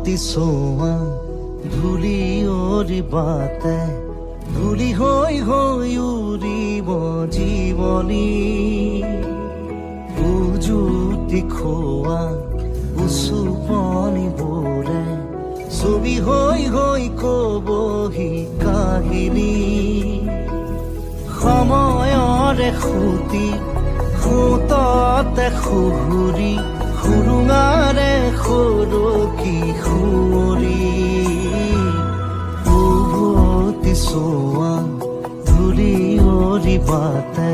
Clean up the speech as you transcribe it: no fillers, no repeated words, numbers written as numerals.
উভতি চোৱা ধূলিয়ৰি বাটে ধূলি হৈ হৈ উৰিব জীৱনী। উজুতি খোৱা উচুপনিবোৰে ছবি হৈ হৈ কবহি কাহিনী। সময়ৰে সুঁতি সোঁততে সুহুৰি সুৰুঙাৰে সৰকি সুঁৱৰি। উভতি চোৱা ধূলিয়ৰি বাটে।